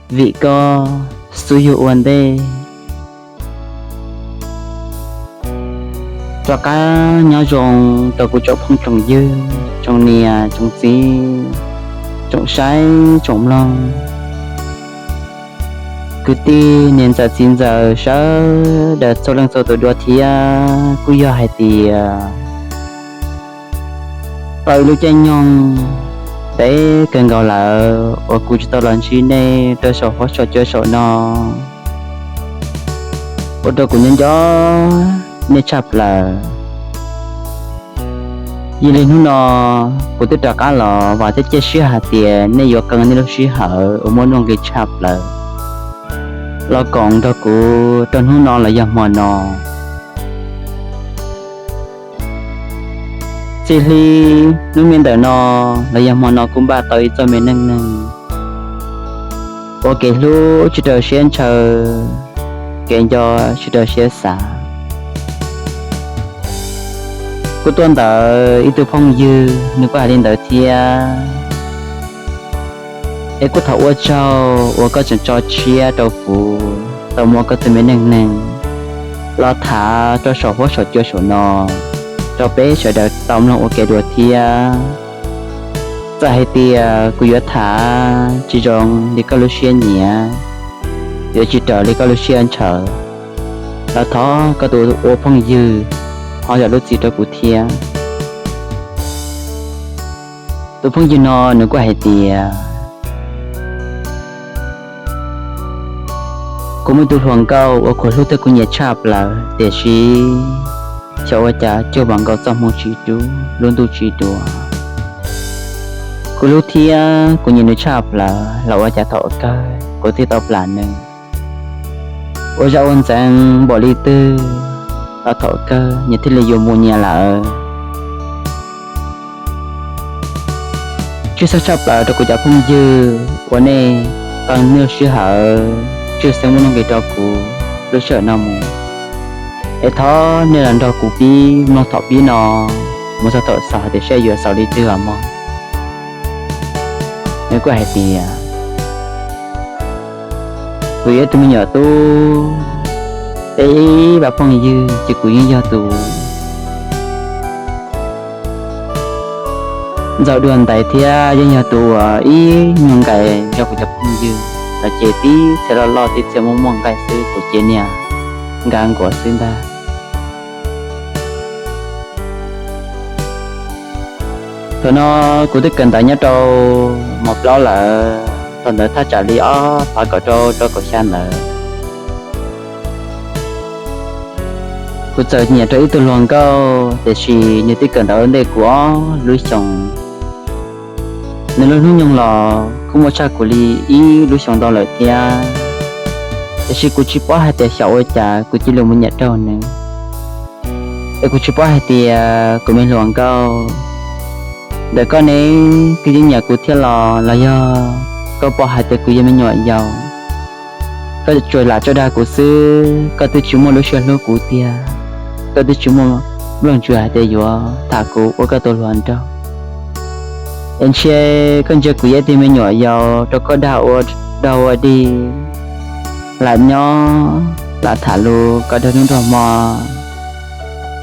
Vim koj xub yug ua ntej. Rov qab nyob zoo rau kuv tsoom phooj tsoom ywg, tsoom niam tsoom txiv, tsoom saib tsoom mloog, kwv tij niam ntxawm txiv ntxawm sawv daws txhua leej txhua tus dua thiab. Kuj yog hais tias tau ib lub caij nyoog ntev kawg nkaus lawm uas kuv tsis tau los ntsib nej rau saum huab saum cua saum no, ua rau kuv nyob nco nej tshaj plaws. Yog li hnub no kuv twb rov qab los vam thiab cia siab hais tias nej yuav qee nej lub sij hawm uas muaj nuj nqis tshaj plaws los koom nrog kuv rau hnub no los yog hmo no. Txij li hnub me ntawm no los yog hmo no kuv npaj tau ib txoj me neej neeg ua kev hlub tsis raws siab ntshaw, kev nco tsis raws siab xav. Kuj tuaj ntawm ib tug phooj ywg nws kuj hais li ntawd thiab. Es kuj thov ua tsaug uas koj tseem tso siab rau kuv tau muab koj txoj me neej neeg los tham rau saum huab saum cua saum no rau peb sawv daws tau mloog ua ke dua thiab. Txawm hais tias kuv yuav tham tsis zoo li koj lub siab nyiam, yuav tsis raws li koj lub siab ntshaw, los thov koj tus ua phooj ywg ho zam lub txim rau kuv thiab. Tus phooj ywg no nws kuj hais tias, kuv muaj ib tug hluas nkauj uas kuv hlub thiab kuv nyiam tshaj plaws, tiam sis xyov ua cas cuag vas nkaus txoj hmoo tsis dub, lub ntuj tsis dua. Kuv hlub thiab kuv nyiam nws tshaj plaws los ua cas thaum kawg kuv thiaj tau plam nws. Ua zaj ua ntxeev npaum li twg los thaum kawg nyias thiaj li yuav mus nyias lawm. Tshwj xeeb tshaj plaws rau kuv cov phooj ywg uas nej qee nej lub sij hawm tshwj xeeb muaj nuj nqis rau kuv lub sij hawm no mus. Es thov nej los nrog kuv pib mloog thaum pib no mus txog thaum xaus hais tias seb yuav xaus li twg os mog. Nws kuj hais tias, kuv yog ib tug me nyuam tub, peb ib pab phooj ywg ces kuv yeej yog tus ntxaus dua ntais thiab yeej yog tus uas ib nyuag nqaim nrog kuv cov phooj ywg los ces tib txhia loj loj tib txhia muaj muaj nqaij xwb, kuv ces niag nqa nkuav xwb ntag. Thaum no kuv twb kawm ntawv nyob rau mos plaub lawm, thaum ntawd thaj tsam li ob phav kaum rau rau kaum xya ntawd. Kuv txawm nyiam rau ib tug hluas nkauj, tiam sis nws twb kawm ntawv ua ntej kuv ob lub xyoos. Nws lub hnub nyoog los kuj muaj tshaj kuv li ib lub xyoos ntau lawm thiab, tiam sis kuv tsis paub hais tias xyov ua cas kuv cia li mus nyiam raug nws. Es kuv tsis paub hais tias kuv me hluas nkauj, ntawm koj ne, koj yeej nyiam kuv thiab los los yog koj pom hais tias kuv yog me nyuam yaus, koj tsuas lam tso dag kuv xwb, koj twb tsis muaj lub siab hlub kuv tiag, koj twb tsis muaj nplooj ntsws hais tias yuav tham kuv ua koj tus hluas nraug. Es ntshe koj ntsia kuv yog ib tug me nyuam yaus rau koj dag ua dog ua dig, lam nyob lam tham lus kom nrog hnub nrog hmo,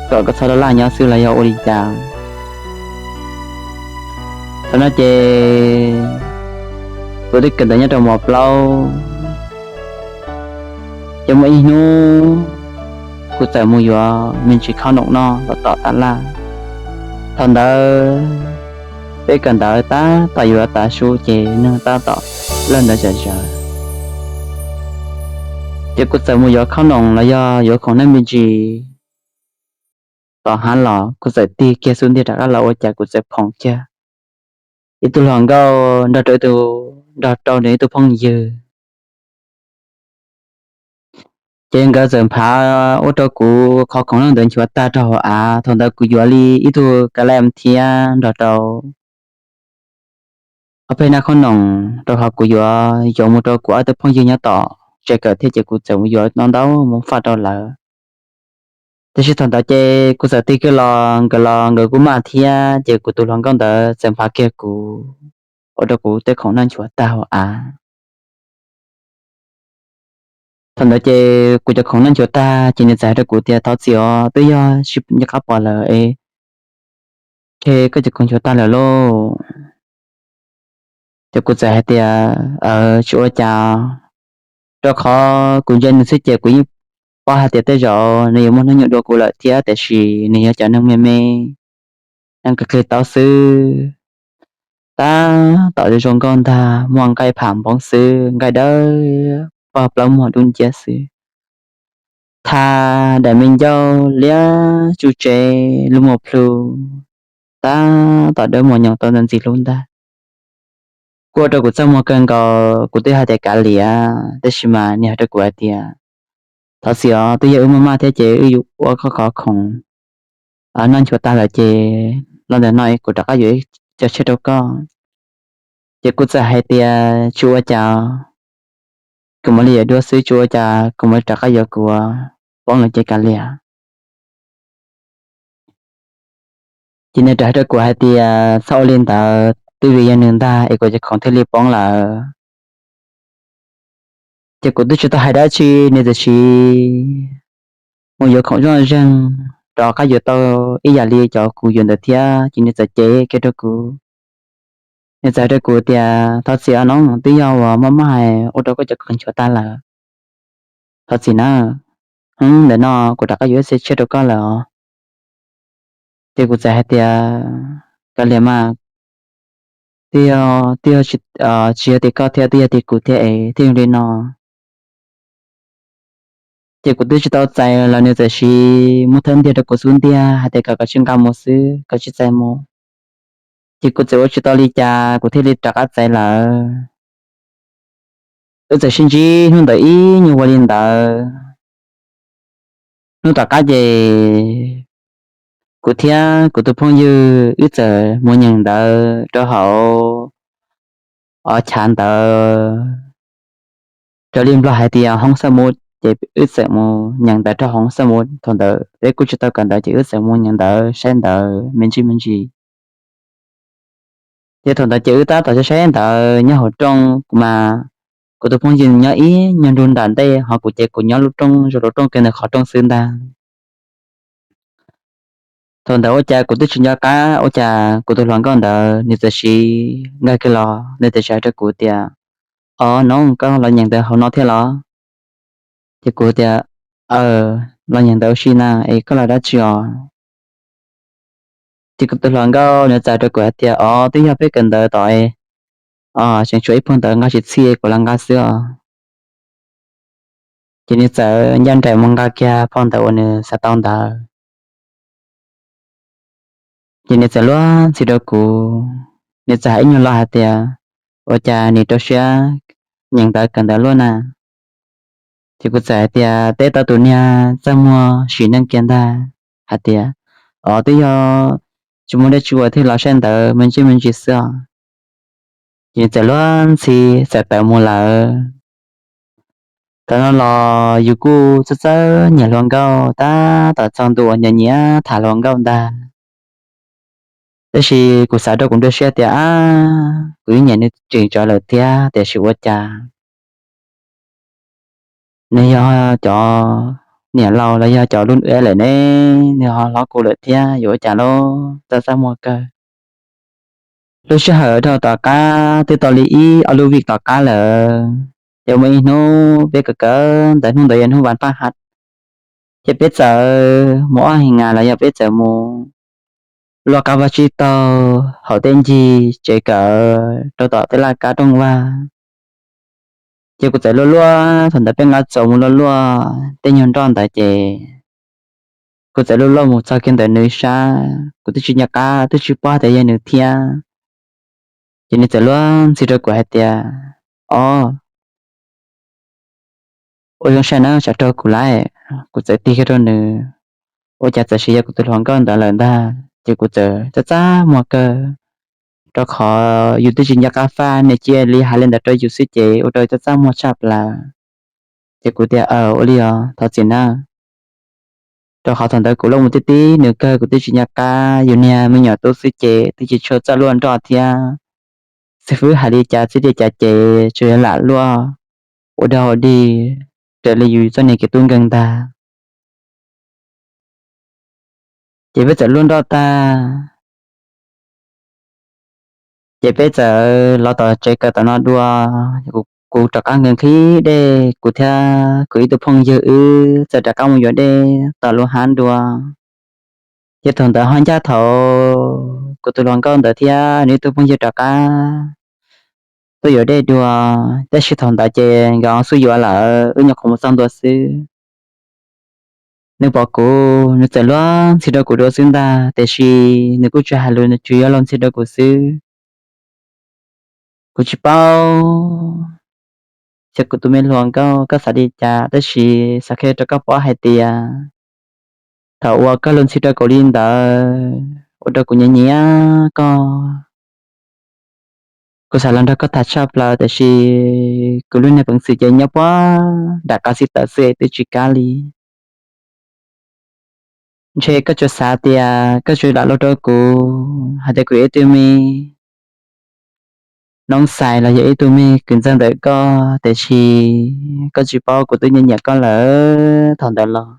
kom koj txhob laj laj nyob xwb los yog ua li cas. Thaum no ces kuv twb kawm ntawv nyob rau mos plaub, ces muaj ib hnub kuv txawm mus yuav me ntsis khaub noom noj tom tom tab laj. Thaum ntawd peb kawm ntawv tab tom yuav tav su ces neeg tab tom lawj ntawv zom zaws, ces kuv txawm mus yuav khaub noom los yog yuav khoom noj me ntsis tom hav los kuv txawm tig kiag xub ntiag rov qab los ua cas kuv txawm phoom kiag ib tug hluas nkauj nrog rau ib tug, nrog rau nws ib tug phooj ywg. Ces nkawd txawm nphav ua rau kuv qhov khoom noj ntawd nchuav tag rau hauv av. Thaum ntawd kuv yuav li ib tug ka lem thiab nrog rau ob peb nab khob noom, rau qhov kuv yuav yuav mus rau kuv ob tug phooj ywg nyob tom tsev kawm thiab, ces kuv txawm mus yuav no ntau mus faj rau lawv. Tiam sis thaum ntawd ces kuv txawm tig kiag los, nkawd los nkawd kuj maj thiab, ces kuv tus hluas nkauj ntawd txawm nphav kiag kuv, ua rau kuv tej khoom noj nchuav tag hauv av. Thaum ntawd ces kuv cov khoom noj nchuav tag ces nws txawm hais rau kuv tias, thov txim os, twb yog tsis nco qab pom lawm es, khe koj cov khoom nchuav tag lawm lauj. Ces kuv txawm hais tias, tsis ua cas, rau qhov kuv ntsia nws xwb ces kuv yeej paub hais tias tej zaum nws yuav muaj hnub nyoog dua kuv lawm thiab, tiam sis nws yog cov neeg me me, neeg qia qia tau xwb. Tab tom zoo nkauj ntag, muaj nqaij pham npoo xwb, nqaij dawb paug, plaub muag dub nciab xwb. Thaj daim me ncauj liab tsuj tsev, lub muag plhu, tab tom dawb muag nyoos tau ntxim hlub ntag. Kuj ua rau kuv txaj muag kawg nkaus, kuv twb hais tias kav liam, tab sis mas nws hais rau kuv hais tias, thov txim os, twb yog wb maj maj thiab ces wb yuav ua koj qhov khoom noj nchuav tag lawm ces los ntawm no kuv rov qab yuav ib co tshiab rau koj. Ces kuv txawm hais tias tsis ua cas, kuv mam li yuav dua xwb, tsis ua cas kuv mam li rov qab yuav kuv poob lawm ces kav liam. Ces nws rov hais rau kuv hais tias txhob ua li ntawd, twb vim yog nws ntag es kuv cov khoom thiaj li poob lawm. Ces kuv twb tsis tau hais dab tsi, nws txawm siv mus yuav khoom zoo zeeg, rov qab yuav tau ib yam li cov kuv yuav ntawd thiab, ces nws txawm cev kiag rau kuv. Nws txawm hais rau kuv tias thov txim os nob, twb yog uas maj maj ua rau koj cov khoom nchuav tag lawm. Thov txim nawb, ntawm no kuv rov qab yuav ib txhia tshiab rau koj lawm os. Ces kuv txawm hais tias kav liam mas, twb yog, twb yog tsis yog tias koj thiab, twb yog tias kuv thiab es thiaj zoo li no. Ces kuv twb tsis tau txais los nws txawm siv muab thawb ntiag rau kuv xub ntiag hais tias kom koj tsis nqa mus xwb, koj tsis txais mus. Ces kuv txawm ua tsis tau li cas, kuv thiaj li rov qab txais lawm. Wb txawm sib ntsib hnub ntawd ib nyuag ua li ntawd. Hnub tom qab ces kuv thiab kuv tus phooj ywg wb txawm mus nyeem ntawv rau hauv chav ntawv, raws li Nplog hais tias hoob xab mub, ces wb txawm mus nyeem ntawv rau hoob xab mub. Thaum ntawd peb kuj tsis tau kawm ntawv ces wb txawm mus nyeem ntawv saib ntawv me ntsis me ntsis. Ces thaum ntawd ces wb tab tom saib saib ntawv nyob hauv rooj, kuv mas kuv tus phooj ywg nyob ib nyuag nrug nram ntej, ho kuv ces kuv nyob lub rooj, zoo lub rooj kiag ntawm qhov rooj xwb ntag. Thaum ntawd ua cas kuv twb tsis nco qab, ua cas kuv tus hluas nkauj ntawd nws txawm siv nkag kiag los, nws txawm hais rau kuv tias, o, nob, koj los nyeem ntawv hauv no thiab los? Ces kuv tias, aw, los nyeem ntawv ua si na, es koj los dab tsi os? Ces kuv tus hluas nkauj nws txawm hais rau kuv hais tias, o, twb yog peb kawm ntawv tom, o, tseem tshuav ib phau ntawv nqa tsis txhij, kuv los nqa xwb os. Ces nws txawm ncaj nraim mus nqa kiag phau ntawv uas nws xav tau ntawd. Ces nws txawm luag ntxhi rau kuv, nws txawm hais ib nyuag lo hais tias, ua cas nws rau siab nyeem ntawv kawm ntawv luaj na? Ces kuv txawm hais tias, teb tau tus niag txaj muag sim neej kiag ntag, hais tias, o, twb yog tsis muaj dab tsi ua thiaj los saib ntawv me ntsis me ntsis xwb os. Ces nws txawm luag ntxhi txawm tawm mus lawm. Thaum no los yus kuj txawj txawj nyiam hluas nkauj, tab tom txog ntu uas nyiam nyiam tham hluas nkauj ntag. Tab sis kuv xav rau kuv nruab siab tias, ab, kuv yeej nyiam nws tseem tsawv lawm thiab, tiam sis ua cas nws yog cov niam laus los yog cov lub ntiaj lawm ne, nws ho hlob kuv lawm thiab, yuav ua cas lauj, txaj txaj muag kawg. Lub sij hawm dhau tom qab twb tau li ib ob lub vij tom qab lawm, ces muaj ib hnub peb kawm kawm ntawv, hnub ntawd yog hnub vas phaj hat, ces peb txawm mus ob his ngas los yog peb txawm mus luaj qab vaj tsib taug hauv tej ncig tsev kawm rau tom tej laj kab rooj vag. Ces kuv txawm luaj luaj, thaum ntawd peb nqa txaus mus luaj luaj tej nyuag nroj ntawd ces kuv txawm luaj luaj mus txog kiag ntawm nws sab, kuv twb tsis nco qab twb tsis paub tias yog nws thiab. Ces nws txawm luag ntxhi rau kuv hais tias, o, ua zoo saib nawb, tsam raug kuv lawm. Kuv txawm tig kiag rau nws, ua cas txawm sis yog kuv tus hluas nkauj ntawd lawm ntag. Ces kuv txawm txaj txaj muag kawg, rau qhov yus twb tsis nco qab faj, nws cia li hais li ntawd rau yus xwb ces ua rau txaj txaj muag tshaj plaws. Ces kuv tias, aw, ua li os, thov txim nawb. Rau qhov thaum ntawd kuv luaj mus tib tib nws kawg, kuv twb tsis nco qab, yus niag me nyuam tub xwb ces twb tsis tshua txawj luaj nroj thiab. Xib fwb hais li cas txij li cas ces tsuas yog lam luaj ua dog ua dig. raws li yus txoj niag kev tub nkeeg ntag. Ces peb txawm luaj nroj tag, ces peb txawm los tom tsev kawm tom no dua. Kuv rov qab nkees nqhis dej, kuv thiab kuv ib tug phooj ywg wb txawm rov qab mus yuav dej tom lub hab dua. Ces thaum ntawd ho ncaj thaum kuv tus hluas nkauj ntawd thiab nws ib tug phooj ywg rov qab tuaj yuav dej dua, tab sis thaum ntawd ces nkawd ho xub yuav lawm, wb nyuam qhuav mus txog ntua xwb. Nws pom kuv, nws txawm luag ntxhi rau kuv dua xwb ntag, tiam sis nws kuj tsis hais lus, nws tsuas yog luag ntxhi rau kuv xwb. Kuv tsis paub xyov kuv tus me hluas nkauj koj xav li cas, tab sis xav qhia rau koj paub hais tias thaum uas koj luag ntxhi rau kuv li ntawd ua rau kuv nyiam nyiam koj. Kuv xav los nrog koj tham tshaj plaws, tiam sis kuv lub niag peev xwm ces nyob puag nram qab xib taws xwb twb tsis kam li. Ntshe koj tsuas xav tias koj tsuas lam luag rau kuv hais tias kuv yog ib tug me noob xais los yog ib tug me kws ntxawg ntawm koj, tiam sis koj tsis paub kuv twb nyiam nyiam koj lawm thaum ntawd los.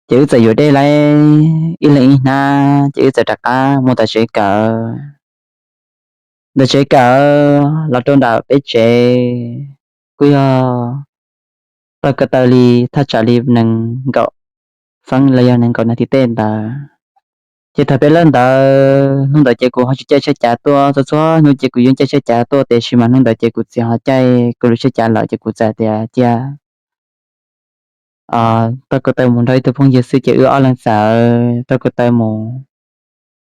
Ces wb txawm yuav dej lawm ib leeg ib hnab, ces wb txawm rov qab mus tom tsev kawm. Ntawm tsev kawm los rau nram peb tsev kuj yog tau ko taw li thaj tsam li nees nkaum feeb los yog nees nkaum nas this tej ntawd. Ces thaum peb lawb ntawd, hnub ntawd ces kuv ho tsis caij tshaj cav tuaj, txhua txhua hnub ces kuv yeej caij tshaj cav tuaj, tiam sis mas hnub ntawd ces kuv txiv ho caij kuv lub tshaj cav lawm, ces kuv txawm tias cia tau ko taw mus nrog ib tug phooj ywg xwb, ces wb ob leeg txawm tau ko taw mus.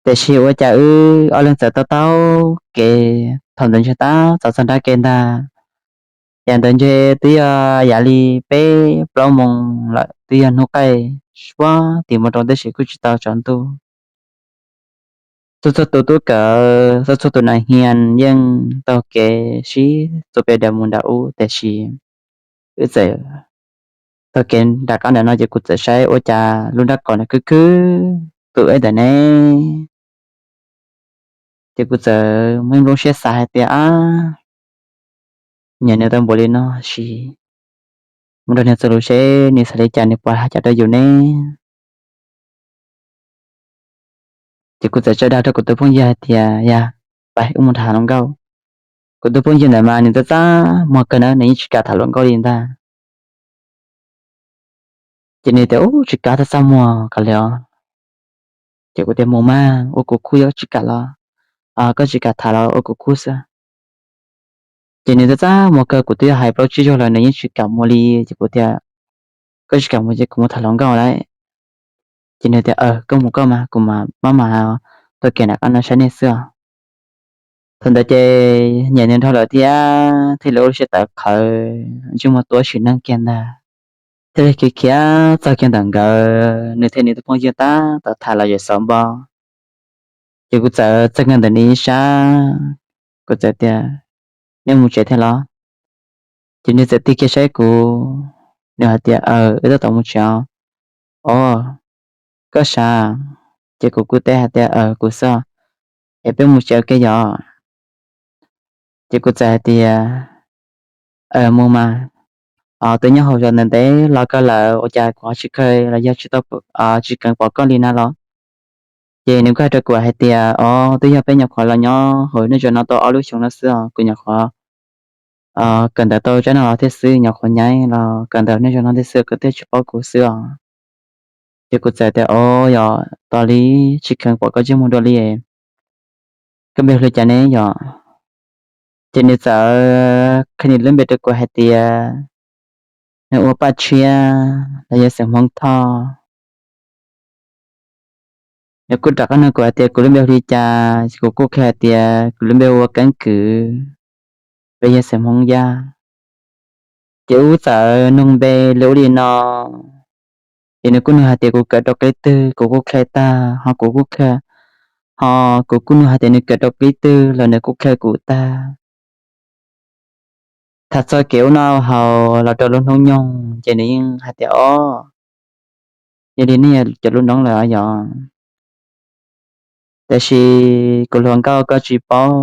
Tiam sis ua cas wb ob leeg txawm tau taug kev, thaum ntawd ntshe tab tom txog nrab kev ntag. Yam ntawd ntshe twb yog yam li peb plaub moos lawm, twb yog hnub qaij suab tim mus rau tab sis kuj tsis tau tsaus ntuj. Txhua txhua tus tub kawm, txhua txhua tus nas hias yeej taug kev sib txuas pes daws mus nram ub, tiam sis wb txawm taug kev nram qab ntawm no ces kuv txawm saib ua cas lub nrab qaum ntawd khwb khwb tus ib ntawm ne. Ces kuv txawm muaj ib nplooj siab xav hais tias, ab, nyiam nws tau npaum li no sis mus nrog nws txuas lus seb nws xav li cas, nws puas hais cas rau yus ne. Ces kuv txawm tsa dag rau kuv tus phooj ywg hais tias, yog, pab wb mus tham hluas nkauj. Kuv tus phooj ywg ntawd mas nws txaj txaj muag kawg na, nws yeej tsis kam tham hluas nkauj li ntag. Ces nws tias, ub, tsis kam txaj txaj muag kawg li os. Ces kuv tias, mus mas, ua kuv khub, yog tsis kam los, koj tsis kam tham los ua kuv khub xwb. Ces nws txaj txaj muag kawg, kuv twb yog hais plaub tsib zaug lawm nws yeej tsis kam mus li. Ces kuv tias, koj tsis kam mus ces kuv mus tham hluas nkauj lawm. Ces nws tias, aws, koj mus koj mas, kuv mam maj mam taug kev nram qab no saib nej xwb os. Thaum ntawd ces nyiam nws dhau lawm thiab, thiaj li ua lub siab tawv qhawv, ntsej muag tuab sim neej kiag ntag. Thiaj li khiav khiav txog kiag ntawm nkawd, nws thiab nws tus phooj ywg tab tom tham lom zem xaus npo. Ces kuv txawm txog kiag ntawm nws ib sab, kuv txawm tias, nej mus tsev thiab los? Ces nws txawm tig kiag saib kuv, nws hais tias, aws, wb tab tom mus tsev os. Os, koj sav? Ces kuv kuj teb hais tias, aws, kuv xwb, es peb mus tsev ua ke yom. Ces kuv txawm hais tias, aws, mus mas, twb nyob hauv zos ntev ntev los kawg lawm ua cas kuv ho tsis kheev los yog tsis tau, tsis kheev pom koj li na los? Ces nws kuj hais rau kuv hais tias, os, twb yog peb nyuam qhuav los nyob hauv nej zos no tau ob lub xyoos no xwb os, kuv nyuam qhuav kawm ntawv tau tsab no los thiab xwb, nyuam qhuav nyaib los kawm ntawv nej zos no thiab xwb, koj thiaj tsis paub kuv xwb os. Ces kuv txawm tias, os, yog tos li tsis kheev pom koj ntsej muag dua li, koj npe hu li cas ne yom? Ces nws txawm qhia nws lub npe rau kuv hais tias nws ua Paj Tshiab los yog xeem Hmoob Thoj. Nws kuj rov qab nug kuv hais tias kuv lub npe hu li cas, ces kuv kuj qhia hais tias kuv lub npe hu ua Keeb Kwm, peb yog xeem Hmoob Yaj. Ces wb txawm nug npe li ub li no, ces nws kuj nug hais tias kuv kawm rau qib twg, kuv kuj qhia tag, ho kuv kuj qhia, ho kuv kuj nug hais tias nws kawm rau qib twg los nws kuj qhia kuv tag. Tham txog kev ub no haus los rau lub hnub nyoog ces nws yeej hais tias, os, yog li nej cov lub noob lawm yom. Tiam sis kuv hluas nkauj, koj tsis paub,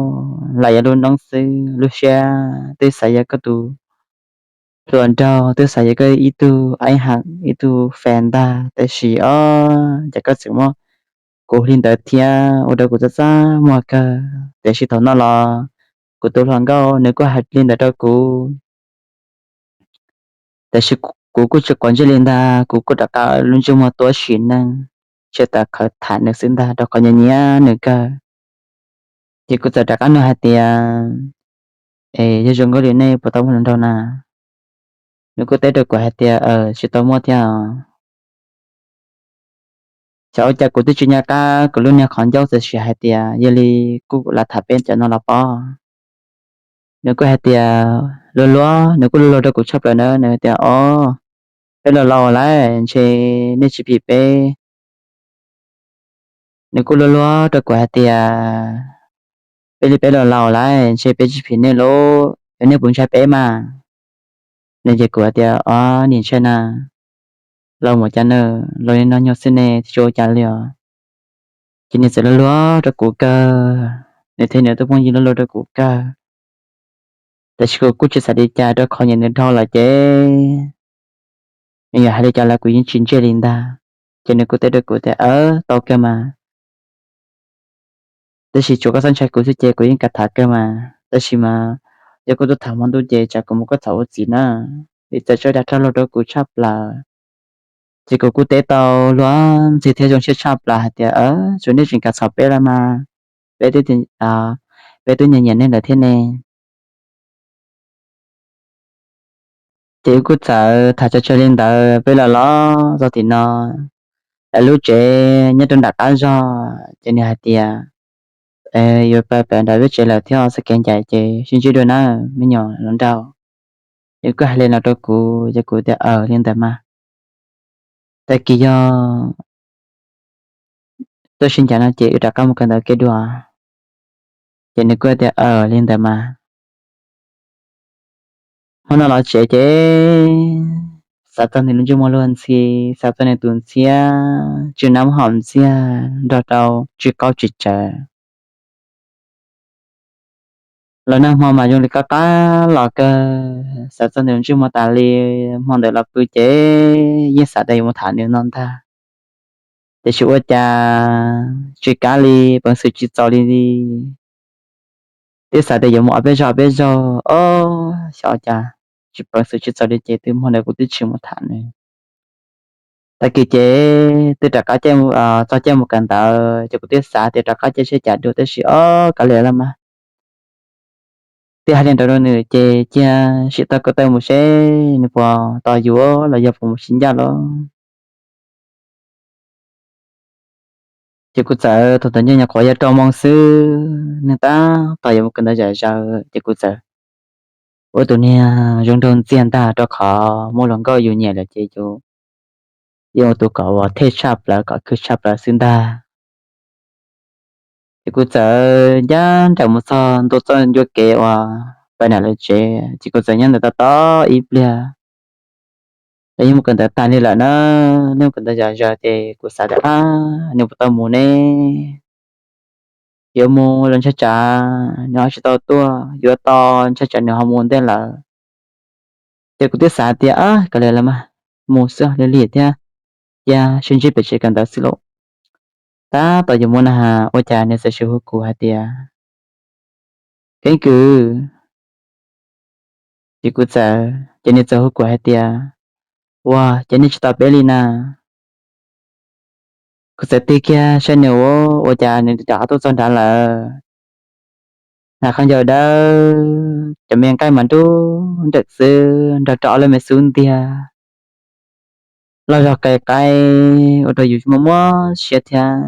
lam yog lub noob xwb, lub siab twb xav yog koj tus hluas nraug twb xav yuav koj ib tug aib ham ib tug fes ntag, tab sis ob, cas koj tseem muab kuv hu li ntawd thiab, ua rau kuv txaj txaj muag kawg. Tiam sis thaum no los kuv tus hluas nkauj nws kuj hais li ntawd rau kuv, tab sis kuv kuj tsis quav ntsej li ntag, kuv kuj rov qab lub ntsej muag tuab sim neej, tsis tau khawv tham nws xwb ntag, rau qhov nyiam nyiam nws kawg. Ces kuv txawm rov qab nug hais tias, Es yog zoo nkauj li nej puas tau muaj hluas nraug na? Nws kuj teb rau kuv hais tias, Tsis tau muaj thiab os. Xyov ua cas kuv twb tsis nco qab kuv lub niag qhov ncauj txawm sim hais tias yog li kuj lam tham peb cov no los pob. Nws kuj hais tias, luag luag, nws kuj luag luag rau kuv tshaj plaws na, nws hais tias, Os, peb laus laus lawm ntshe nej tsis phim peb. Nws kuj luag luag rau kuv hais tias, Peb li peb laus laus lawm ntshe peb tsis phim nej lauj, yog nej puas ntshai peb mas. Nws ces kuv hais tias, Os, nim ntshai na, laus mus cas na, laus li no nyuag xwb ne, tsis ua cas li os. Ces nws txawm luag luag rau kuv kawg, nws thiab nws tus phooj ywg luag luag rau kuv kawg. Tab sis kuv kuj tsis xav li cas rau qhov nyiam nws dhau lawm ces nws yuav hais li cas los kuv yeej tsis ntsia li ntag. Ces nws kuj teb rau kuv tias, Tau kawg mas, tab sis tsuav koj txhob ntshai kuv xwb ces kuv yeej kam tham kawg mas, tab sis mas yog koj tuaj tham hmo ntuj ces tsam kuv mus koj txhom ua txiv na. Vim txawm tso dag rag luag rau kuv tshaj plaws. Ces kuv kuj teb tau luag ntxhi thiab zoo siab tshaj plaws hais tias, Tsuav nej tseem kam txhom peb los mas, peb twb, peb twb nyiam nyiam nej lawm thiab ne. Ces wb kuj txawm tham tso tseg li ntawd, peb los los txog tim no, lawv lub tsev nyob rau nram qab zog, ces nws hais tias, Yuav pw pem nram lub tsev lawm thiab, txoj kev ncaim ces sib ntsib dua na, me nyuam hluas nraug. Nws kuj hais li no rau kuv, ces kuv tias, Aws, li ntawd mas, tag kis yog tuaj sib ncaim no ces wb rov qab mus kawm ntawv kev dua. Ces nws kuj tias, Aws, li ntawd mas. Hmo no los tsev ces xav txog nws lub ntsej muag luag ntxhi, xav txog nws tus ntxhiab tsw nab hom ntxiag nrog rau tsw qaub tsw tsawv. Los nag hmo mas zoo li qab qab los kawg, xav txog nws lub ntsej muag tas li. Hmo ntawd los pw ces yeej xav tias yuav mus tham nws no ntag, tiam sis ua cas tsis kav li, peev xwm tsis txaus li. Twb xav tias yuav mus ob peb zaug ob peb zaug, ob xyov cas tsis, peev xwm tsis txaus li ces twb hmo ntawd kuv twb tsis mus tham nws. Tag kis ces twb rov qab caij, txog caij mus kawm ntawv ces kuv twb xav tias rov qab caij seb cas dua, tab sis ob kav liam los mas. Twb hais li ntawd rau nws ces cia sim tau ko taw mus seb nws puas tos yuav los yog puas mus sib ncaj los. Ces kuv txawm, thaum ntawd nyuam qhuav yog rau moo xwb, nws tab tom yuav mus kawm ntawv zam zaws ces kuv txawm ua tus niag zoo nraug ntxiag ntag, rau qhov muaj hluas nkauj yus nyiam lawm ces yus yeej ua tus kom uas thej tshaj plaws, kom khwv tshaj plaws xwb ntag. Ces kuv txawm ncaj nraim mus txog ntua txoj ncua kev uas pem nram lawv tsev, ces kuv txawm nyob ntawd tab tom ib pliag. Lawv yeej mus kawm ntawv tas li lawm na, lawv mus kawm ntawv zam zaws ces kuv xav tias, Ab, nws puas tau mus ne? Yuav mus los ntshai tsam nws ho tsis tau tuaj, yuav tau ntshai tsam nws ho mus ntej lawm. Ces kuv twb xav tias, Ab, kav liam los mas, mus xwb lim lim thiab, cia sib ntsib pem tsev kawm ntawv xwb lauj. Tab tom yuav mus na has ua cas nws txawm hu kuv hais tias, Keeb kwm. Ces kuv txawm, ces nws txawm hu kuv hais tias, Ua ces nej tsis tau peb li na. Kuv txawm tig kiag saib nws, ua cas nws rov qab tuaj txog nrad lawm. Hnav qhov ncauj dawb, cov me nqaij mas nruab nreem xwb, nrog rau ob lub me xub ntiag loj zog qe qaib ua rau yus muaj muaj siab thiab.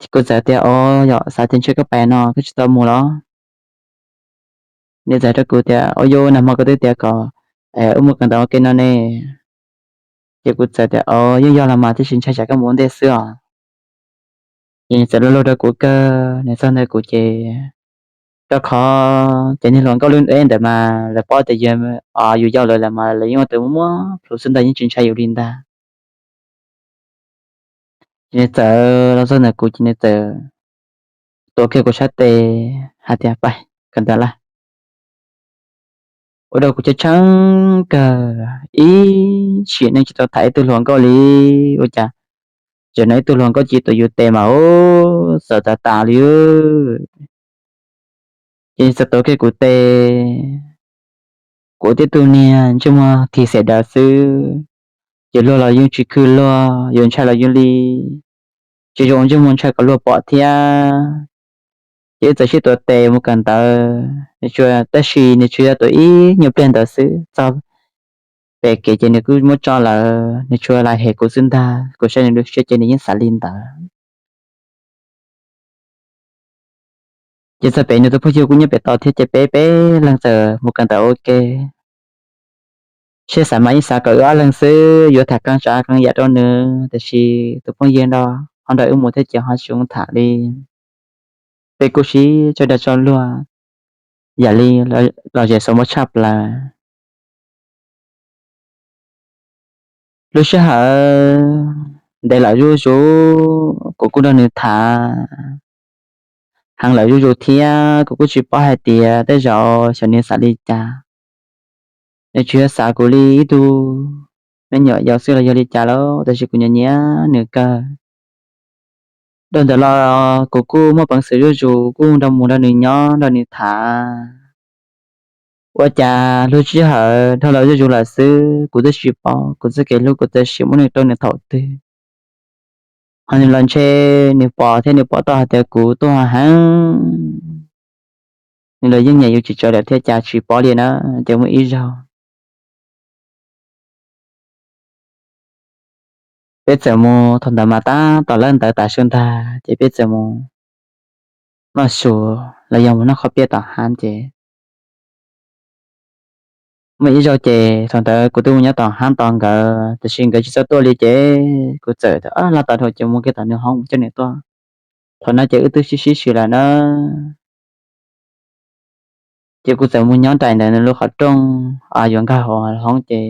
Ces kuv txawm tias, Os, yog xav tias ntshe koj pais no koj tsis tau mus los? Nws txawm rau kuv tias, Ua yuav nag hmo koj twb tias kom wb mus kawm ntawv ua ke no ne. Ces kuv txawm tias, Os, yeej yog los mas, tiam sis ntshai tsam koj mus ua ntej xwb os. Ces nws txawm luag luag rau kuv kawg, nws txog ntawm kuv ces, rau qhov ces niag hluas nkauj lub eb ntawd mas lawv paub tias yus yau lawv lawm mas lawv yeej ua tus muaj plhus xwb ntag, yeej tsis ntshai yus li ntag. Ces nws txawm los txog ntawm kuv ces nws txawm tuav kiag kuv sab tes hais tias, Pais kawm ntawv lawm. ua rau kuv ceeb tsheej kawg, ib sim neej tsis tau tham ib tug hluas nkauj li. Ua cas tam sim no ib tug hluas nkauj cia li tuav yus tes mas ua txawv tas tas li. Ces txawm tuav kiag kuv tes, kuv ua tib tug niag ntsej muag thim xiam daws xwb, ces luag los yeej tsis khw luag, yuav ntshai los yeej li, tsis zoo ntsej muag ntshai kom luag pom thiab. Ces wb txawm sib tuav tes mus kawm ntawv, nws tsuas, tab sis nws tsuas yog tuav ib nyuag pliag ntawd xwb, txog pem kev ces nws kuj muab tso lawm, nws tsuas lam hem kuv xwb ntag, kuv saib nws lub siab ces nws yeej xav li ntawd. Ces txog pem nws tus phooj ywg kuj nyob pem tod thiab ces peb peb leeg txawm mus kawm ntawv ua ke. Siab xav mas yeej xav kom wb ob leeg xwb yuav tham qee tsav qee yam rau nws, tiam sis tus phooj ywg no ho nrog wb mus thiab ces ho tsis zoo tham li. Peb kuj sib tso dag tso luag yam li los zem xav muab tshaj plaws. Lub sij hawm ntev lawm zuj zus, kuv kuj nrog nws tham heev lawm zuj zus thiab, kuv kuj tsis paub hais tias tej zaum xyov nws xav li cas. Nws tsuas yog xav kuv li ib tug me nyuam yaus xwb los yog li cas lauj, tab sis kuv nyiam nyiam nws kawg. Dhau ntawd los kuv kuj muaj peev xwm zuj zus, kuj nrog mus nrog nws nyob nrog nws tham. Ua cas lub sij hawm dhau los zuj zus lawm xwb, kuv twb tsis paub kuv txoj kev hlub kuv txawm sim muab nws rau nws thaum twg. Ho nws los ntshe nws pom thiab nws pom tau hais tias kuv tuaj heev, nws los yeej nyiam yus tsis tsawg lawm thiab cas tsis paub li na. Ces muaj ib zaug peb txawm mus, thaum ntawd mas tab tom lawb ntawv tas su ntag, ces peb txawm mus noj su los yog mus noj qhob piaj tom hab ces muaj ib zaug ces thaum ntawd kuv twb mus nyob tom hab tos nkawd, tiam sis nkawd tsis txawj tuaj li ces kuv txawm tias, Laj tas dhau ces mus kiag tom nws hoob mus coj nws tuaj. Thaum no ces wb twb sib sib swm lawm na. Ces kuv txawm mus nyob nraim ntawm nws lub qhov rooj yuav nkag hauv hoob ces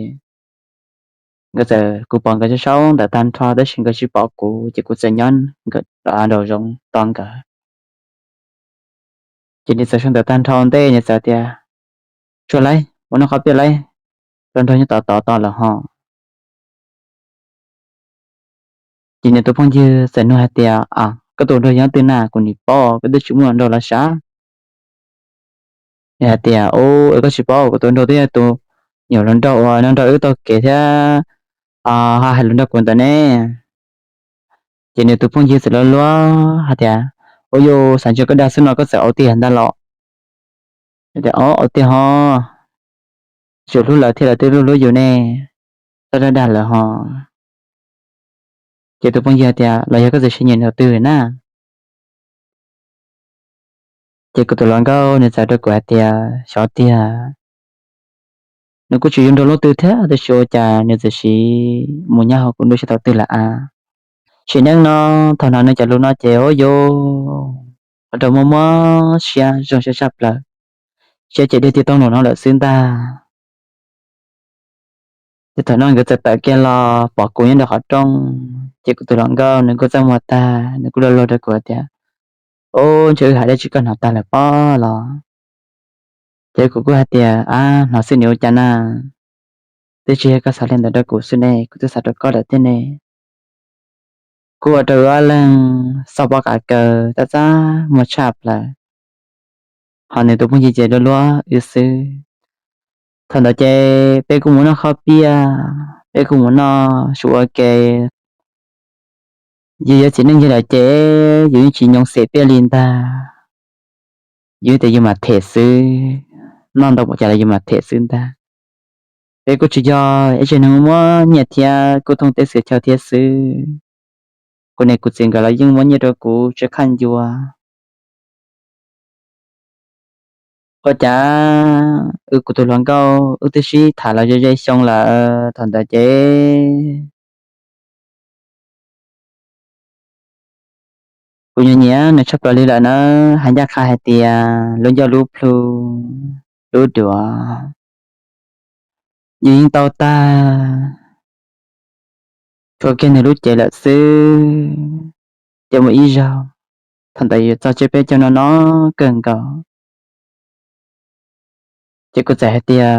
nkawd txawm, kuv pom nkawd sau ntawv tag nrho tab sis nkawd tsis pom kuv ces kuv txawm nyob nraum zoov tos nkawd. Ces nws txawm sau ntawv tag nrho ntej nws txawm tias, Tsuag lauj, mus noj qhob piaj lauj, hluas nraug nyob tod tod tos lawm ho. Ces nws tus phooj ywg txawm nug hais tias, Koj tus hluas nraug yog leej twg na, kuv nim paub, koj twb tsis muaj hluas nraug los sav. Nws hais tias, Ua, koj tsis paub, kuv tus hluas nraug twb yog tus nyuam hluas nraug uas nrog wb taug kev thiab ho hais lus nrog kuv ntawd ne. Ces nws tus phooj ywg txawm luag luag hais tias, Ua, yus xav ntsia koj dag xwb no koj txawm au tiag ntag los? Au tiag ho, yus hlub lawv thiab lawv twb hlub hlub yus ne, txhob dag dag lawv ho. Ces tus phooj ywg hais tias, Los yog koj txawm sim nyiam nws tus twg na? Ces kuv tus hluas nkauj nws txawm rau kuv hais tias, Xyov tiag, nws kuj tsis zoo nraug leej twg thiab tab sis ua cas nws txawm sim mus nyob hauv kuv nruab siab thaum twg lawm a? Sim neej no, thaum hnov nws cov lus no ces ua yus ua rau muaj muab siab zoo siab tshaj plaws, siab ces dhia tiag toog nraum no lawm xwb ntag. Ces thaum no nkawd txawm tawm kiag los pom kuv nyob nraum qhov rooj, ces kuv tus hluas nkauj nws kuj txaj muag tag nws kuj luag luag rau kuv hais tias, Ub, ntshe wb hais dab tsi koj hnov tag lawm pob los? Ces kuv kuj hais tias, Ab, hnov xwb nws ua cas na, twb tsis yog koj xav li ntawd rau kuv xwb ne, kuv twb xav rau koj lawm thiab ne. Kuj ua rau wb ob leeg xauj pob qa kaw txaj txaj muag tshaj plaws, ho nws tus phooj ywg ces luag luag wb xwb. Thaum ntawd ces peb kuj mus noj qhob piaj, peb kuj mus noj su ua ke. Yus yuav txiv neej yig lawm ces yus yeej tsis nyoo xem piaj li ntag, yus tias yus mam them xwb, noj ntau npaum cas los yus mam them xwb ntag. Peb kuj tsis yog ib tsev neeg muaj nyiaj thiab kuj thooj teb xwm chaw thiab xwb. Kuv niam kuv txiv nkawd los yeej muab nyiaj rau kuv tsis khaj ncua. Ua cas wb kuv tus hluas nkauj wb twb sib tham los ze ze xyoo lawm thaum ntawd ces kuv nyiam nyiam nws tshaj plaws li lawm na, hais ncaj qha hais tias lub ncauj lub plhu, lub duav yus yeej tau tag, tshuav kiag nws lub cev lawm xwb. Ces muaj ib zaug, thaum ntawd yus txog tsiab peb caug no no kawg nkaus, Ces kuv txawm hais tias,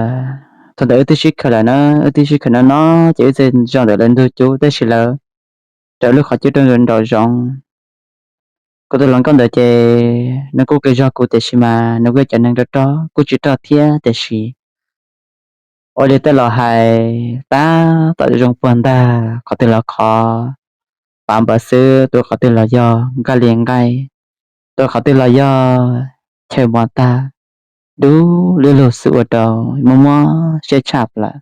thaum ntawd wb twb sib khaws lawm na, wb twb sib khaws no no, ces wb txawm zaum ntawm lawv ntug cub, tab sis lawv raws lub qhov cub rau nraum zoov. Kuv tus hluas nkauj ntawd ces nws kuj kawg zog kuv, tiam sis mas nws kuj yog cov neeg rog rog, kuj tsis rog thiab, tiam sis ua li tej laus hais, tab tom zoo puag ntag, qhov twg los qhov pav npaws xwb, tus qhov twg los yog nqaij li nqaij, tus qhov twg los yog chaw mos tag, dub lug lug xwb, ua rau muaj muaj siab tshaj plaws.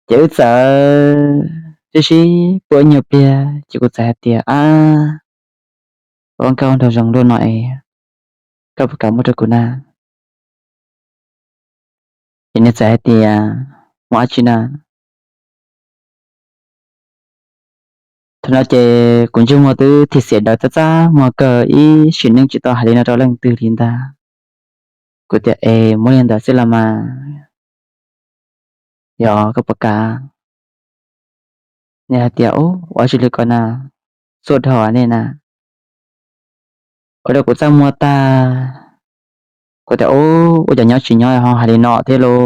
Ces wb txawm sib sib puag ib nyuag pliag, ces kuv txawm hais tias, ab, ua nkauj nraug zoo luaj no es, koj puas kam muab rau kuv na? Ces nws txawm hais tias, muaj dab tsi na? Thaum no ces kuv ntsej muag twb thim xiam daws txaj txaj muag kawg, ib sim neej tsis tau hais li no rau leej twg li ntag. Kuv tias, es muab li ntawd xwb los mas, yog koj puas kam? Nws hais tias, ua tsis li ko na, xuaj dhau nej na. Ua rau kuv txaj muag tag. Kuv tias, ua cas nyob tsis nyob ho hais li no thiab lauj,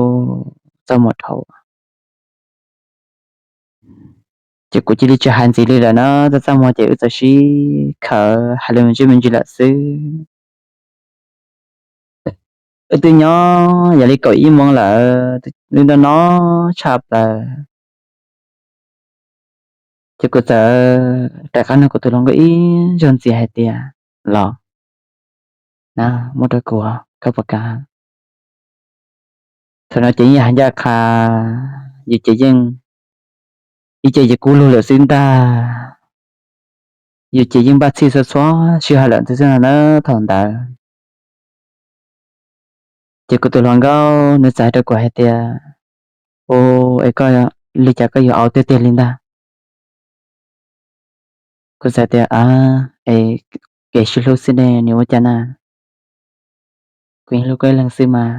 txaj muag dhau. Ces kuv cia li tsis hais ntxiv li lawm na, txaj txaj muag ces wb txawm sib khawm hais lus me ntsis me ntsis lawm xwb. Wb twb nyob yog li kaum ib moos lawm, wb nrog nyob tshaj plaws. Ces kuv txawm rov qab nug kuv tus hluas nkauj ib zaug ntxiv hais tias, los na, muab rau kuv, koj puas kam? Thaum no ces yeej yog hais ncaj qha, yus ces yeej, ib ce ces kub lug lawm xwb ntag, yus ces yeej npaj txhij txhua txhua sij hawm lawm xwb na thaum ntawd. Ces kuv tus hluas nkauj nws txawm hais rau kuv hais tias, u, es koj, li cas koj yuav au tiag tiag li ntag? Kuv txawm tias, es kev sib hlub xwb ne, nws ua cas na, kuv yeej hlub koj ib leeg xwb mas.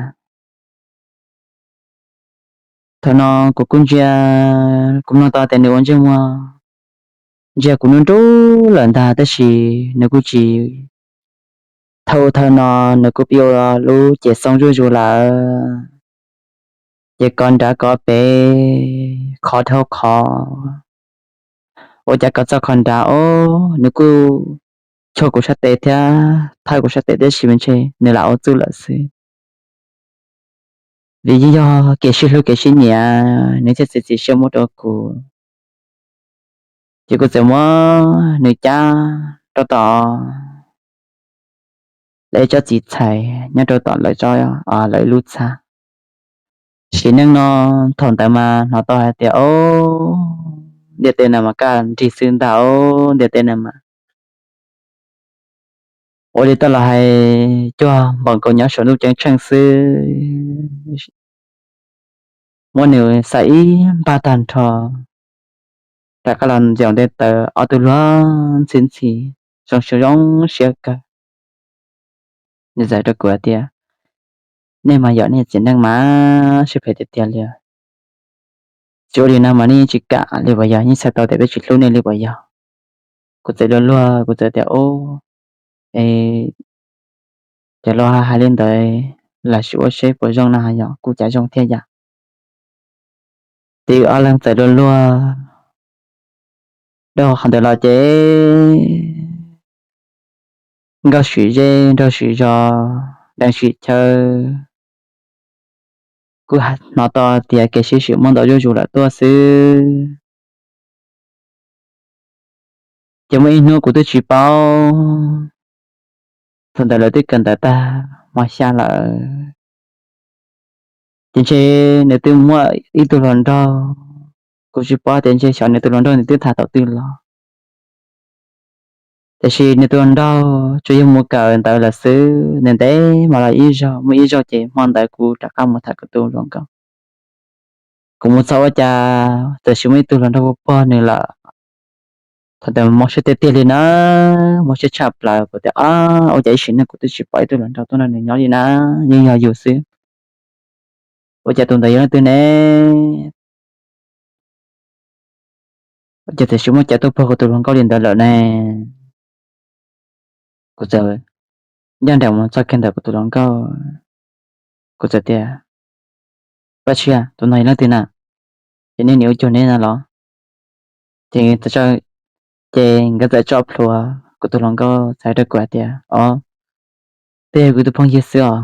Thaum no kuv kuj ntsia, kuv mloog tau tias nws ua ntsej muag ntsia kuv nruab nrub lawm ntag, tab sis nws kuj tsis, thaum ub thaum no nws kuj pib ua lub cev xoob zuj zus lawm, ces kov nrad kov pem, qhov dhau qhov, ua cas kov txog qhov nrad os, nws kuj chua kuv sab tes thiab thawb kuv sab tes, tab sis mas ntshe nws lam ua txuj lawm xwb. Vim yeej yog kev sib hlub kev sib nyiam, nws thiaj txiav txim siab muab rau kuv. Ces kuv txawm muab nws cab rau tom lawv tsob txiv txhais nyob rau tom lawv, lawv lub txhab. Sim neej no thaum ntawd mas hnov tau hais tias, o, ntiaj teb no mas kaj nrig xwb ntag, o, ntiaj teb no mas ua li tej laus hais, cuag npaum nkaus nyob saum ntuj ceeb tsheej xwb. Muab nws xav ib npag tag nrho, rov qab los ntxias nte taw, ob tug luag ntxhi ntxhi, zoo siab zoo siab kawg. Nws txawm hais rau kuv hais tias, nej mas yog nej txiv neej mas siab phem tiag tiag li. Tsis ua li no mas nej yeej tsis kam li puas yog, yeej txhais tau tias peb tsis hlub nej li puas yog? Kuv txawm luag luag, kuv txawm tias, o, es cov laus hais li ntawd, lam sim ua seb puas zoo no, yog kuj cas zoo thiab yom. Ces ob leeg txawm luag luag dhau qhov ntawd los ces nkauj sim zej nraug sim zos, deev sim chaw, kuj hnov tau tias kev sib sim muaj ntau zuj zus lawm tuaj xwb. Ces muaj ib hnub kuv twb tsis paub, thaum ntawd lawv twb kawm ntawv tag hmo xya lawm, ces ntshe nws twb muaj ib tug hluas nraug, kuv tsis paub tias ntshe xyov nws tus hluas nraug nws twb tham thaum twg los. Tiam sis nws tus hluas nraug tsuas yog mus kawm ntawv lawm xwb, nws ntev mas los ib zaug, muaj ib zaug ces hmo ntawd kuv rov qab mus tham kuv tus hluas nkauj. Kuv mus txog ua cas txawm sis muaj ib tug hluas nraug puag puag nws lawm. Thaum ntawd mob siab tiag tiag li na, mob siab tshaj plaws, kuv tias, ab, ua cas ib sim neej kuv twb tsis pom ib tug hluas nraug tuaj nrog nws nyob li na, yeej yog yus xwb. Ua cas tus ntawd yog leej twg ne? Ua cas txawm sis muaj cai tuaj puag kuv tus hluas nkauj li ntawd lawm ne? Kuv txawm ncaj nraim mus txog kiag ntawm kuv tus hluas nkauj, Kuv txawm tias, Paj Tshiab, tus no yog leej twg na? Ces nej niam ua cuag neb no los? Ces, ces nkawd txawm tso plhuav, kuv tus hluas nkauj txawm hais rau kuv hais tias, Os, twb yog kuv tus phooj ywg xwb os.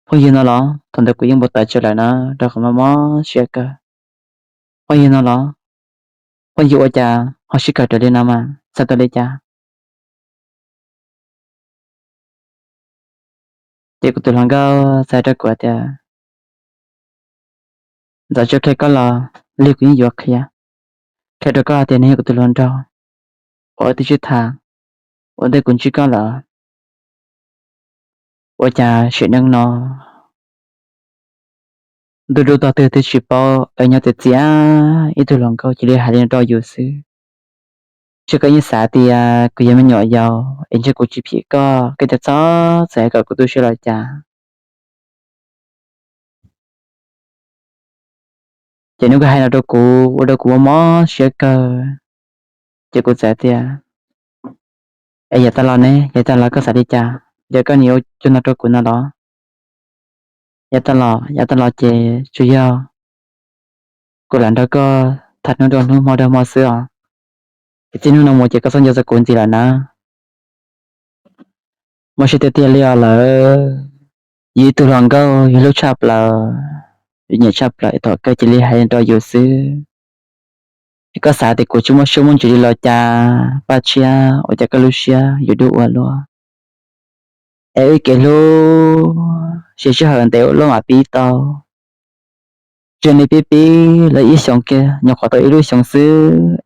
Phooj ywg no los? Thaum ntawd kuv yeej npau taws tsawv lawm na, rau qhov mob mob siab kawg. Phooj ywg no los? Phooj ywg ua cas ho sib kawm raws li no mas, txhais tau li cas? Ces kuv tus hluas nkauj txawm hais rau kuv tias, Ntxov, tsis qhia koj los, li kuv yeej yuav qhia, qhia rau koj tias nws yog kuv tus hluas nraug uas wb twb sib tham, ua ntej kuv ntsib koj lawm. Ua cas sim neej no ntuj dub tog twg twb tsis paub es nyob tias txiv, ib tug hluas nkauj cia li hais li no rau yus xwb. Ntshe koj yeej xav tias kuv yog me nyuam yaus es ntshe kuv tsis phim koj, koj thiaj txhob txwm hais kom kuv tu siab los cas. Ces nws kuj hais no rau kuv ua rau kuv mob mob siab kawg. Ces kuv txawm tias, Es yav tag los ne, yav tag los koj xav li cas? Yog koj niam ua cuag no rau kuv no los? Yav tag los, yav tag los ces tsuas yog kuv lam nrog koj tham hnub rau hnub, hmo rau hmo xwb os. Ces txij hnub no mus ces koj txhob nco txog kuv ntxiv lawm na. Mob siab tiag tiag li os lawm. Yus ib tug hluas nkauj yus hlub tshaj plaws, yus nyiam tshaj plaws es thaum kawg cia li hais rau yus xwb. Es koj xav tias kuv tsis muaj siab muaj ntsws li los cas? Paj Tshiab, ua cas koj lub siab yuav dub ua luaj? Es wb kev hlub siv sij hawm ntev ua luaj mam pib tau. Tseem li pib pib lawv ib xyoos kiag, nyuam qhuav tau ib lub xyoos xwb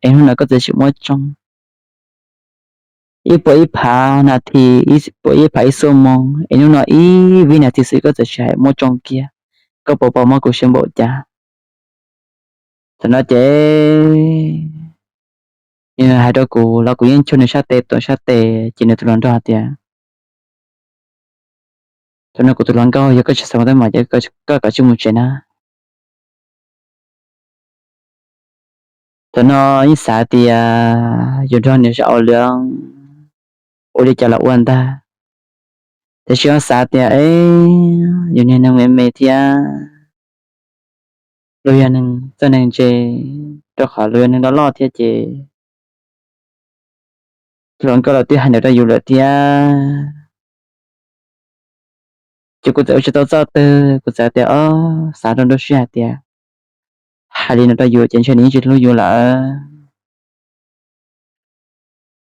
es hnub no koj txawm tsis muab tsoo. Ib puas ib phav nas this, ib puas ib phav ib xuab moos es hnub no ib vib nas this xwb koj txawm tsis hais muab tsoo kiag. Koj puas pom mob kuv siab npaum cas? Thaum no ces nws hais rau kuv los kuv yeej nchuav nws sab tes tuav sab tes, ces nws tus hluas nraug hais tias, Thaum no kuv tus hluas nkauj, yog koj tsis xav mus teeb meem ces koj kom tsij mus tsev na. Thaum no yeej xav tias yus nrog nws sab au lwm ua li cas los ua ntag, tiam sis ho xav tias yus niag neeg me me thiab, luag yog neeg txawj neeg ntse, rau qhov luag yog neeg loj loj thiab ces hluas nkauj los twb hais ntawd rau yus lawm thiab. Ces kuv txawm ua tsis tau txoj twg, kuv txawm tias, o, xav rau nruab siab hais tias hais li no rau yus ces ntshe nws yeej tsis hlub yus lawm.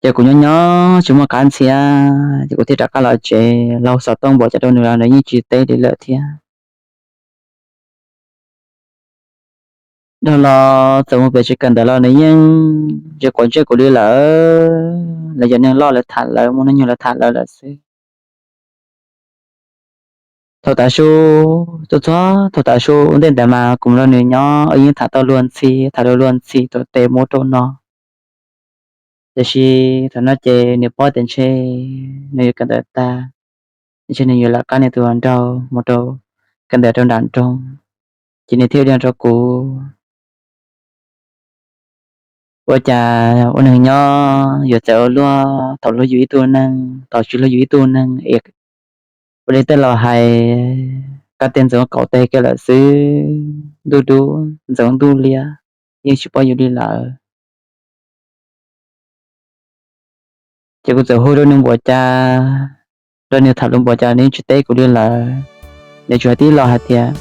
Ces kuv nyob nyob tsis muaj qab ntxhiab, ces kuv thiaj rov qab los tsev, los hu xov tooj npaum cas rau nws los nws yeej tsis teb li lawm thiab. Dhau los txawm mus pem tsev kawm ntawv los nws yeej tsis quav ntsej kuv li lawm. Lawv cov neeg loj lawv tham lawv, muaj hnub nyoog lawv tham lawv lawm xwb. Thaum tav su, txhua txhua thaum tav su ua ntej ntawd mas kuv mus nrog nws nyob yeej tham tau luag ntxhi, tham luag luag ntxhi tuav tes mus ub rau no. Tiam sis thaum no ces nws paub tias ntshe nws yuav kawm ntawv tag, ntshe nws yuav lawv qab nws tus hluas nraug mus rau kawm ntawv rau nram nroog, ces nws thiaj li no rau kuv. Ua cas ua neeg nyob yuav txawv ua luaj, thaum hlub yus ib tug neeg, thaum tsis hlub yus ib tug neeg es ua li tej laus hais, qab tes ntxoov kaum tes kiag lawm xwb, ntuj dub ntxoov ntuj liab, yeej tsis paub yus li lawm. Ces kuv txawm hu rau nws npaum cas, rau nws tham lus npaum cas nws yeej tsis teb kuv li lawm. Nws tsuas hais tib lo hais tias,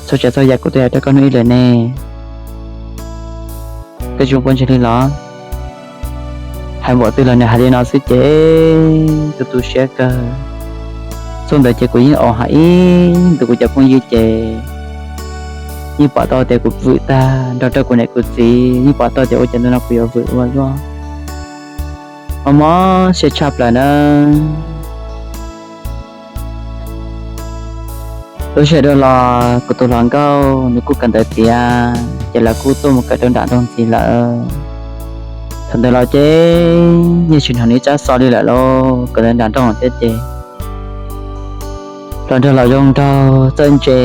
txhua tsav txhua yam kuv twb hais rau koj hnub ib lawm ne, koj tsis muaj pob ntseg li los? Hais npaum twg los nws hais li no xwb ces tu tu siab kawg. Txog ntawd ces kuv yeej au heev ib ntus, kuv cov phooj ywg ces yeej pom tau tias kuv vwm tag nrog rau kuv niam kuv txiv, yeej pom tau tias ua cas ntu no kuv yuav vwm ua luaj, mob mob siab tshaj plaws na. Lub sij hawm dhau los kuv tus hluas nkauj nws kuj kawm ntawv tiav, ces lawv kuj tuaj mus kawm rau nram nroog ntxiv lawm. Thaum ntawd los ces yeej tsis hnov nws tsab xov li lawm lauj, kawm ntawv nram nroog thiab ces hluas nraug los zoo nraug, txawj ntse,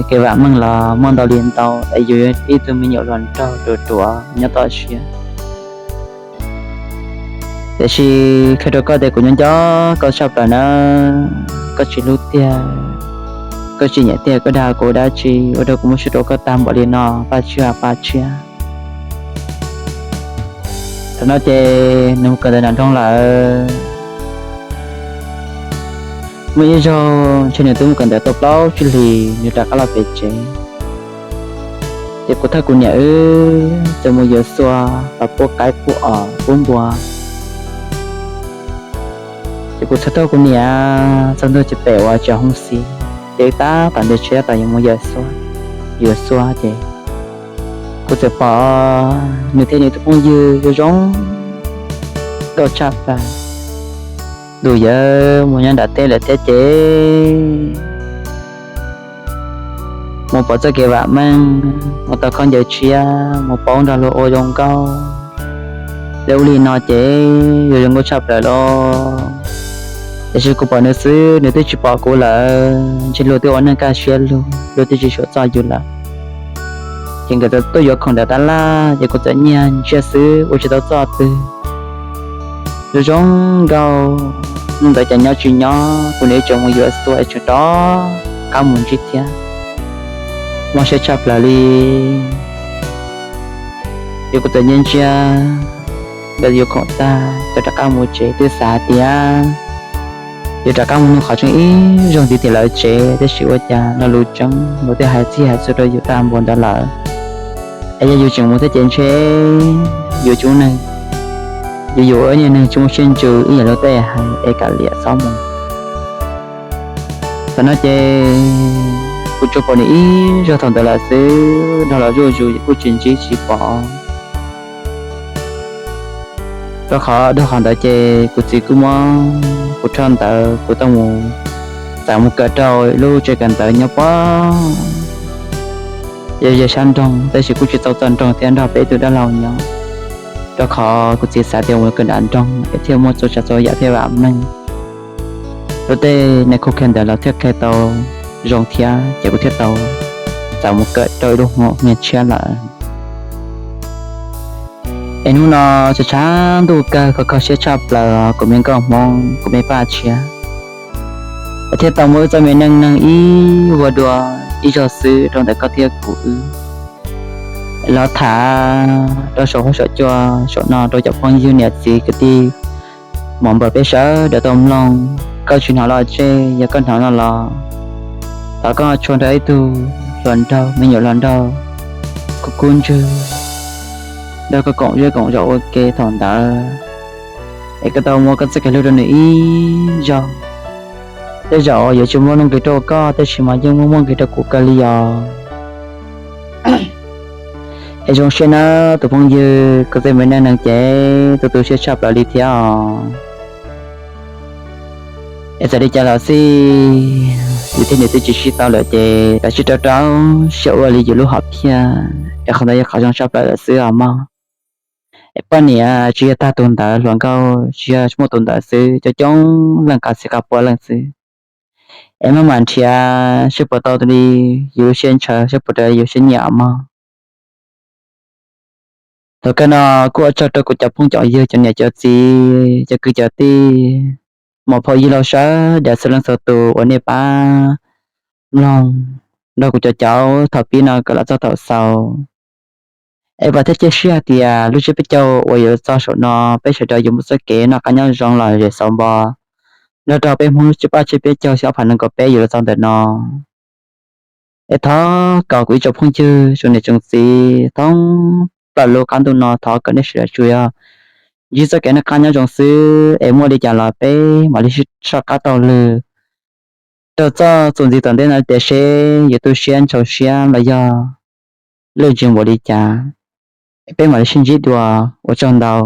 kev vam meej los muaj ntau li ntau, es yus yog ib tug me nyuam hluas nraug ruam ruam nyob toj siab. Tiam sis qhia rau koj tias kuv nyob nco koj tshaj plaws na, koj tsis hlub tiag, Koj tsis nyiam tiag koj dag kuv dab tsi ua rau kuv muab siab rau koj tag npaum li no Paj Tshiab, Paj Tshiab. Thaum no ces nws mus kawm ntawv nram nroog lawm. Muaj ib zaug ntshe nws twb mus kawm ntawv tau plaub tsib hlis nws rov qab los pem tsev. Ces kuv thiab kuv niam wb txawm mus yuav xua, los pub qaib pub os pub npua. Ces kuv txhais tau kuv niam txog ntua ces pem uas tsev hoob xib, ces wb tab tom nres tsheb tab tom yuav mus yuav xua, yuav xua ces kuv txawm pom nws thiab nws tus phooj ywg zoo zoo nkauj tshaj plaws, ntuj yawm, mus nyob nram teb lawm thiab ces mus pom txoj kev vam meej, mus tau khaub ncaws tshiab, mus paub nrog luag ua zoo nkauj. Lawv ua li no ces yuav zoo nkauj tshaj plaws lauj. Tiam sis kuv pom nws xwb nws twb tsis pom kuv lawm, ntshe luag twb ua neej kaj siab lug, luag twb tsis suam txoj yus lawm. Ces nkawd txawm tuaj yuav khoom ntawd tab laj ces kuv txawm nyiag ntsiag xwb ua tsis tau txoj twg. Zoo zoo nkauj, hnub ntawd cas nyob tsis nyob kuv nws ib tsoom mus yuav xua es tseem rov qab mus ntsib thiab. Mob siab tshaj plaws li. Ces kuv txawm nyiag ntsiag, nkawd yuav khoom tag txawm rov qab mus tsev twb xav hais tias yuav rov qab mus nug qhov tseeb ib zaug ntiv tim lawv tsev, tab sis ua cas lo lus tseeb luag twb hais txhij hais txhua rau yus tag npaum ntawd lawm. Es yog yus tseem mus thiab ces ntshe yus tsis muaj neeg, yus yuav ua ib niag neeg tsis muaj siab ntsws ib yam li luag tej hais es kav liam txhob mus. Thaum no ces kuv tsuas pom nws ib zaug thaum ntawd lawm xwb, nrog los zuj zus kuj tsis ntsib tsis pom. Rau qhov dhau qhov ntawd ces kuv txiv kuj muab kuv rho ntawv kuv tau mus, txawm mus kawm rau lub tsev kawm ntawv nyob puag ze sab nroog, tab sis kuj tsis txaus txog nroog thiab, nrog peb ib tug dab laug nyob. Rau qhov kuv txiv xav tias mus kawm nram nroog es thiaj muaj txhua tsav txhua yam thiaj vam meej, luag tej neeg khuj qhia ntawv los thiaj qhia tau zoo thiab, ces kuv thiaj tau txawm mus kawm rau ib lub hoob nyiag tshiab lawm. Es hnub no tshav tshav ntuj kawg kho kho siab tshaj plaws kuv me nkauj hmoob kuv me Paj Tshiab, es thiaj tau muab wb txoj me neej neeg ib vuag dua ib zaug xwb rau ntawm koj thiab kuv wb. Los tham rau saum huab saum cua saum no rau cov phooj ywg niam txiv kwv tij mos npawm peb sawv daws tau mloog, koj tsis hnov los tseg, yog koj hnov no los thov koj tshua nrog ib tug hluas nraug me nyuam hluas nraug kub kub ntswg, nrog koj koom zej koom zos ua ke thaum ntawd, es koj tau muab koj txoj kev hlub rau nws ib zaug. Tej zaum yuav tsis muaj nuj nqis rau koj, tab sis mas yeej muaj muaj nqis rau kuv kawg li os. Es zoo siab nawb tus phooj ywg, kuv tej me neej neeg ces tu tu siab tshaj plaws li thiab os. Es txawm li cas los xij, yus thiab nws twb tsis sib tau lawm ces kav tsij rau rau siab ua li yus lub hom phiaj, es qhov ntawd yog qhov zoo tshaj plaws lawm xwb os mog. Es poj niam tsis yog tag tus ntawd, hluas nkauj tsis yog muaj tus ntawd xwb, coob coob leej qab txhia qab pua leej xwb. Es maj mam nrhiav saib puas tau li yus lub siab ntshaw, saib puas raws yus siab nyiam mog. Thaum kawg no kuj ua tsaug rau kuv cov phooj cov ywg, cov niam cov txiv, cov kwv cov tij, muam phauj yawg laus sawv daws txhua leej txhua tus uas nej pab mloog nrog kuv cov caum thaum pib no kom los txog thaum xaus. Es vam thiab cia siab hais tias lub tsiab peb caug uas yuav los txog saum no peb sawv daws yuav muaj txoj kev noj qab nyob zoo lom zem xauv npo nrog rau peb Hmoob lub tsiab paj tsiab peb caug xyoo ob phav nees nkaum peb yuav los txog ntawm no. Es thov kom kuv ib tsoom phooj ywg tsoom niam tsoom txiv thoob plaws lub qab ntuj no thov kom nej sawv daws tsuas yog ntsib txoj kev noj qab nyob zoo xwb, es muaj li cas los peb mam li soj qab taug lw rau txoj txuas ntxiv tom ntej no tias seb yuav tu siab ntxhov siab los yog lwj ntsis npaum li cas, es peb mam li sib ntsib dua. Ua tsaug ntau.